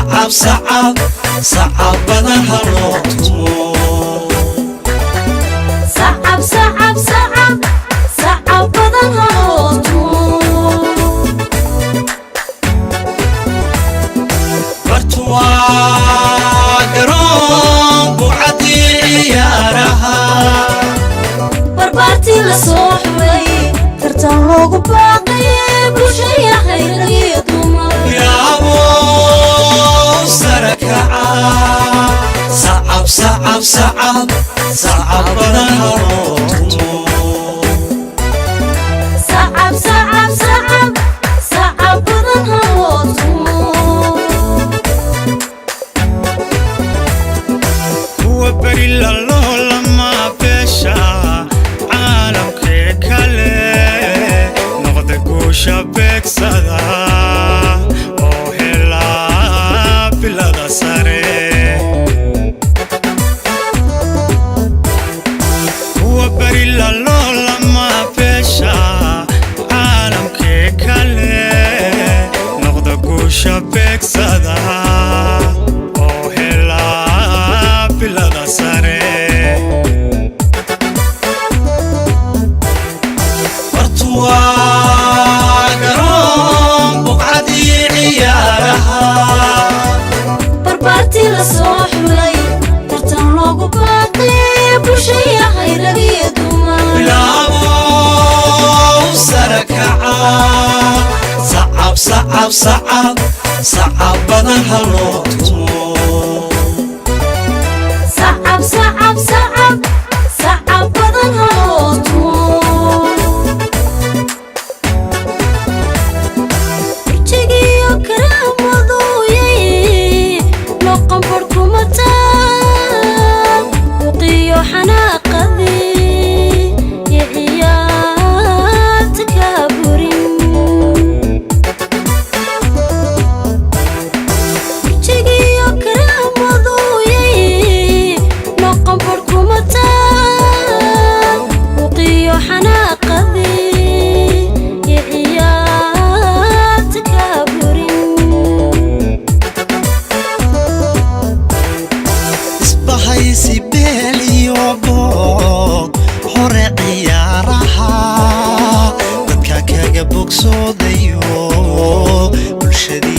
Sacab, sacab, sacab badan ha loo tumo. Sacab, sacab, sacab, sacab badan ha loo tumo. Bartu waa garoon bucadii ciyaaraha. Barbaartii la soo xulay, tartan loogu baaqay, bulshayahay rag iyo dumar. Bilaabow sare kaca, sacab, sacab, sacab, sacab badan ha loo tumo. Sacab, sacab, sacab, sacab badan ha loo tumo. Kuwa beri laloolama beesha caalamkee kale noqda, guusha beegsada oo helaa bilada sare. Kuwa beri laloolama beesha caalamkee kale noqda, guusha beegsada oo helaa bilada sare. Bartu waa garoon buqcadii ciyaaraha. Barbaartii la soo xulay, tartan loogu baaqay, bulshayahay rag iyo dumar. Bilaabow sare kaca, sacab, sacab, sacab, sacab badan ha loo tumo. Sacab, sacab, sacab, sacab badan ha loo tumo. Burjigiyo karaamadooyay noqon barhkuma taal, buqiyo xanaaqadii iyo ciyaarta kaa burin. Burjigiyo karaamadooyay noqon barhkuma taal, buqiyo xanaaqadii iyo ciyaarta kaa burin. Isbahaysi beel iyo boog hore ciyaaraha dadka kaga bogsoodayo bulshadii.